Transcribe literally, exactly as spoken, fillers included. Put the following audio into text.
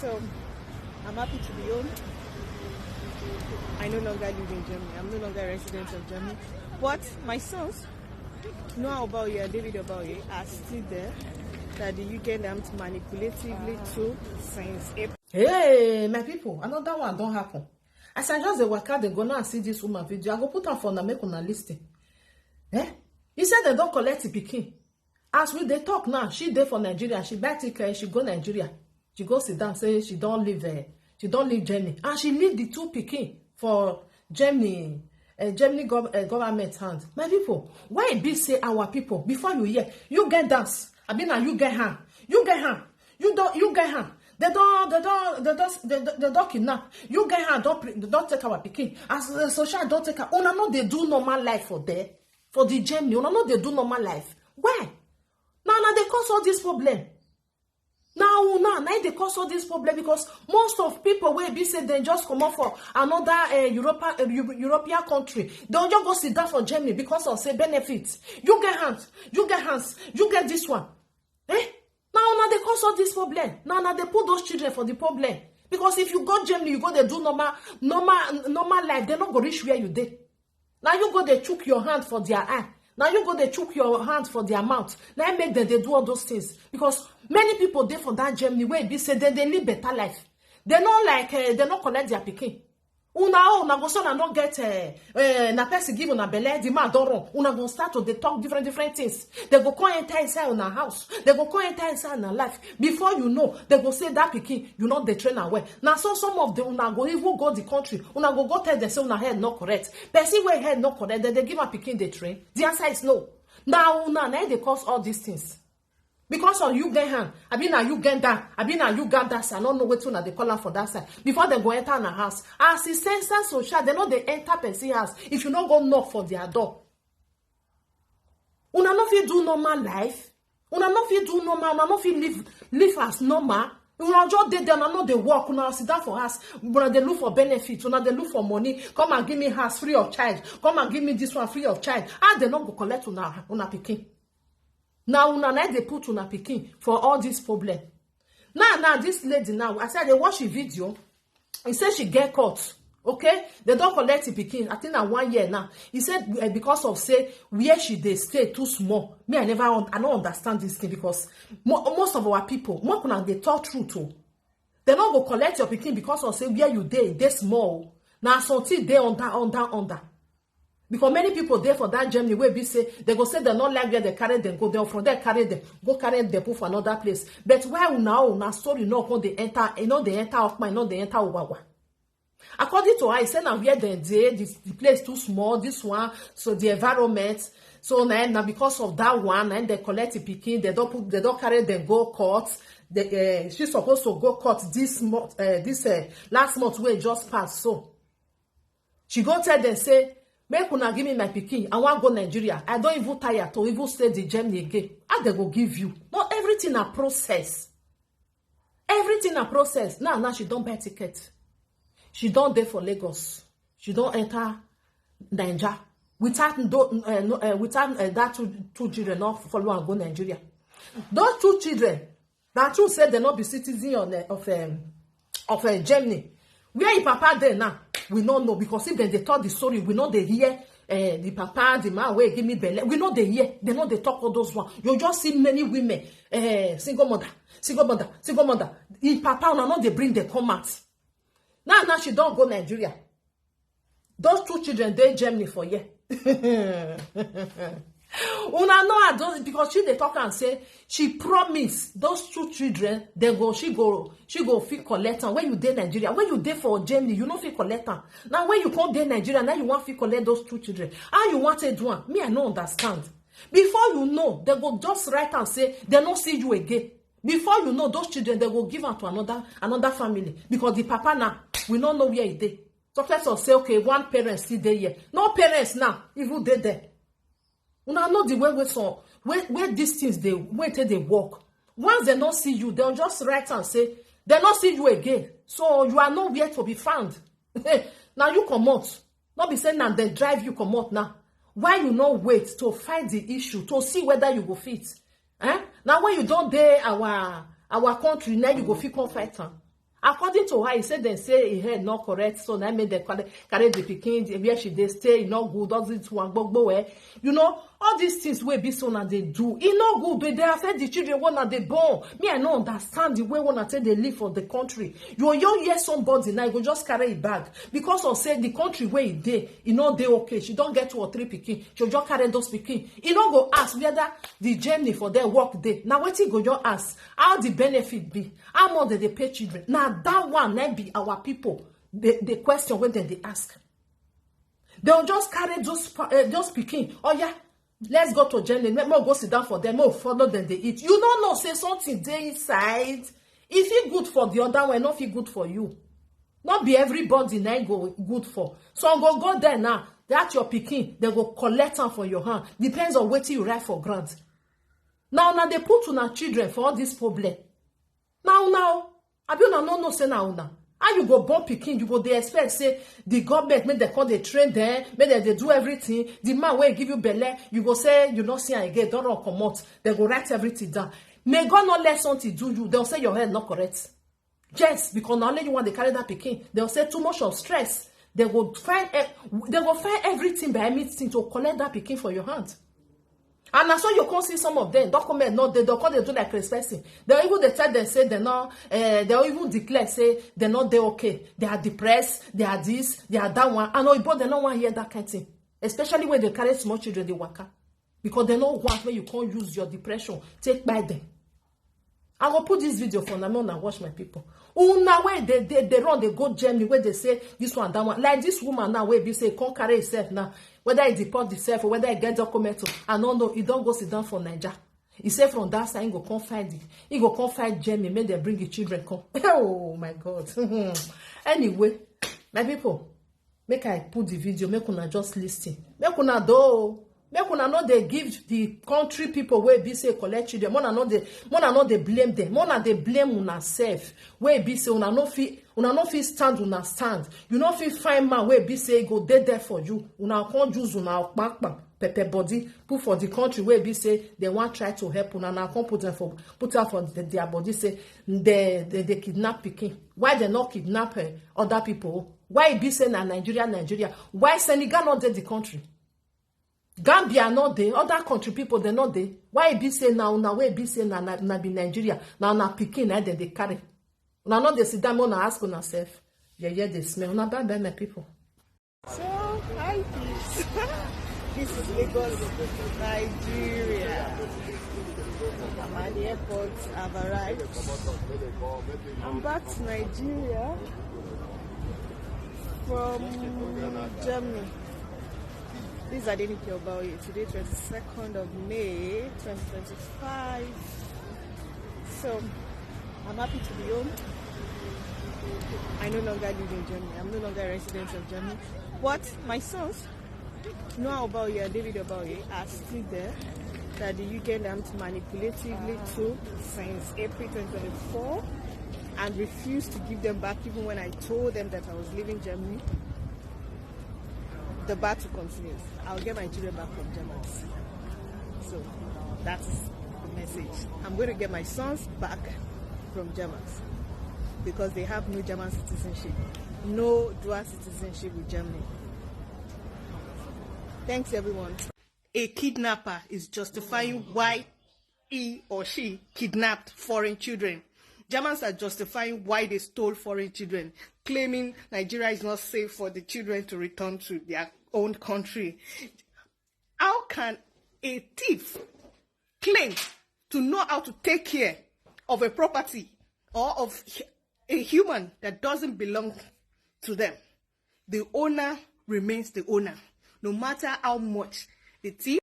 So, I'm happy to be home. I no longer live in Germany. I'm no longer a resident of Germany. But my sons, Noah Obaoye and David Obaoye, are still there. That the U K them manipulatively took since April. Hey, my people, another one don't happen. As I just dey waka dey go now, I see this woman video. I go put am for una, make una listen. Eh? He said they don't collect the pikin. As we dey talk now, she dey for Nigeria. She buy ticket, she go Nigeria. She go sit down, say she don't leave. Uh, she don't leave Germany, and she leave the two pikin for Germany. Uh, Germany gov- uh, government hand. My people, why e be say our people, before you hear, you get dance, abi na you get hand, you get hand, you don you get hand. They don they don they don they don they don kidnap. You get hand don pre- they don take our pikin. As the social don take am, una no dey do normal life for there, for the Germany. Una no dey do normal life. Why? Na una dey cause all this problem. Na una na im dey cause all this problem, because most of people wey be say dem just comot for another uh, Europa, uh, Eu- European country, dem just go sit down for Germany because of say benefits. You get hands, you get hands, you get this one. Eh? Na una dey cause all this problem. Na una dey put those children for the problem. Because if you go Germany, you go dey do normal, normal, normal life. They no go reach where you dey. Now you go dey chook your hand for their eye. Now you go dey chook your hand for their mouth. Now make them dey do all those things, because many people dey for that Germany wey be say dem dey live better life. They no like uh, they no collect their pikin. Una oh, una go so una no get uh, uh, na person give una belle, the man don run. Una go start to dey talk different different things. They go come enter inside una house. They go come enter inside una life. Before you know, they go say that pikin, you no dey train am well. Na so some of them una go even go the country. Una go go tell them say una head no correct. Person wey head no correct, dem dey give am pikin dey train. The answer is no. Na una na im dey cause all these things. Because of you get hand, abi na you get down, abi na you get that, I no know wetin una dey call am for that side. Before dem go enter una house, as e say inside social, dem no dey enter person house if you no go knock for their door. Una no fit do normal life. Una no fit do normal. Una no fit live live as normal. Una just dey there, una no dey work. Una sit down for house. Una dey look for benefit. Una dey look for money. Come and give me house free of charge. Come and give me this one free of charge. How dem no go collect una una pikin? Now una na dey put una pikin for all this problem. Now now this lady now, as I dey watch the video, he say she get caught. Okay, they don collect the pikin. I think na one year now. He said uh, because of say where she dey stay too small. Me, I never un- I no understand this thing, because mo- most of our people, make una dey talk truth o. They no go collect your pikin because of say where you dey dey small. Na something dey under under under. Because many people dey for that Germany wey be say they go say they no like where they carry them go, they from there carry them go carry them put for another place. But why una una story no come dey enter, e no dey enter Okpa, e no dey enter Uwawa. According to her, e say na where dem dey, the, the place too small, this one, so the environment. So na na because of that one, na dem collect the pikin, they don put, they don carry them go court. They, uh, she supposed to go court this month, uh, this uh, last month wey just pass. So she go tell them say, make una give me my pikin. I wan go Nigeria. I don even tire to even stay the Germany again. How they go give you? Not everything na process. Everything na process. Now now she don buy ticket. She don dey for Lagos. She don enter Naija without do, uh, no, uh, without uh, that two, two children not follow and go Nigeria. Those two children, na true say they no be citizen on, uh, of um, of uh, Germany. Where him papa dey now, we no know, because if dem dey talk the story, we no dey hear uh, the papa, the man wey give me belle. We no dey hear. They no dey talk all those one. You just see many women, uh, single mother, single mother, single mother. Him papa, una no dey bring them come out. Now now she don go Nigeria. Those two children dey Germany for here. Una know I don't, because she dey talk and say she promise those two children they go she go she go fit collect am. When you dey Nigeria, when you dey for Germany, you no fit collect am. Now when you come dey Nigeria, now you wan fit collect those two children. How you wan take do am? Me, I no understand. Before you know, they go just write and say they no see you again. Before you know, those children they go give am to another another family, because the papa now, we no know where he dey. Success of say okay, one parent still dey here. No parents now even dey there. Una know the way wey some wey wey these things dey wey take dey work. Once dem no see you, dem just write am say dem no see you again, so you are nowhere to be found. Now you comot. No be say na dem drive you comot now. Why you no wait to fight the issue to see whether you go fit? Eh? Now when you don dey our our country, now you go fit come fight am. According to her, he said dem say him head no correct, so na make dem carry, carry the pikin where she dey stay, e no good, all this one gbogbo, eh. You know, all these things wey be so na dey do, e no good, but dey affect the children wey na dey born. Me, I no understand the way wey na take dey live for the country. You go hear somebody now, e go just carry e bag because of say the country wey e dey, e no dey okay. She don get two or three pikin, she go just carry those pikin. E no go ask whether the journey for their work dey. Na wetin e go just ask, how the benefit be, how much dem dey pay children. Na that one na be our people, the, the question wey dem dey ask. Dem go just carry those pa-, eh, those pikin. Oh yeah, let's go to Germany. Make we go sit down for them. Make we follow them dey eat. You no know say something dey inside. E fit good for the other one, e no fit good for you. No be everybody na e go good for. Some go go there now. That your pikin, dem go collect am for your hand. Depends on wetin you write for ground. Now, now dey put una children for all this problem. Now, now, abi una no know say na una? How you go born pikin, you go dey expect say the government make dem come dey train them, make dem dey do everything. The man wey give you belle, you go say you no see am again, don run comot. Dem go write everything down. May God not let something do you. Dem say your head no correct. Yes, because na only you wan dey carry that pikin. Dem say too much of stress. Dem go find e-, dem go find everything by anything to collect that pikin for your hand. And na so you come see some of them, document no dey, dem come dey do like crazy person. Dem even dey tell them say dem no, eh, dem even declare say dem no dey okay. They are depressed, they are this, they are that one. And oyibo, dem no wan hear that kind thing. Especially when dem carry small children dey waka. Because dem no want make you come use your depression take kpai them. I go put this video for una, make una watch, my people. Una wey dey, dey, dey run, dey go Germany, wey dey say this one, that one. Like this woman now, wey be say come carry herself now. Whether e deport herself or whether e get document, I no know. E don go sit down for Naija. E say from that side, e go come find it. E go come find Germany, make dem bring the children come. Oh my God. Anyway, my people, make I put the video, make una just listen. Make una do, make una no dey give the country people wey be say collect children. Una no dey, una no dey blame them. Una dey blame una self. Wey be say una no fit, una no fit stand, una stand. You no fit find man wey be say go dey there for you. Una come use una okpakpa, pepper body, put for the country wey be say dem wan try to help una. Una come put them for, put am for the, their body say they, they, they kidnap pikin. Why dem no kidnap, eh, other people? Why e be say na Nigeria, Nigeria? Why Senegal no dey the country? Gambia no dey, other country people dem no dey. Why e be say na una wey be say na, na, na be Nigeria, na una pikin na dem dey carry? Una no dey sit down, una ask una self. Yeah, yeah, dey smell. Una bad, bad, my people. So, hi, peeps. This is Lagos, Nigeria. I'm at the airport. I've arrived. I'm back to Nigeria from Germany. This is Adenike Obaoye. Today, twenty-second of May, twenty twenty-five. So, I'm happy to be home. I no longer live in Germany. I'm no longer a resident of Germany. But my sons, Noah Obaoye and David Obaoye, are still there, that the U K armed manipulatively took since April twenty twenty-four and refused to give them back, even when I told them that I was leaving Germany. The battle continues. I'll get my children back from Germans. So that's the message. I'm going to get my sons back from Germans because they have no German citizenship, no dual citizenship with Germany. Thanks, everyone. A kidnapper is justifying why he or she kidnapped foreign children. Germans are justifying why they stole foreign children, claiming Nigeria is not safe for the children to return to their own country. How can a thief claim to know how to take care of a property or of a human that doesn't belong to them? The owner remains the owner, no matter how much the thief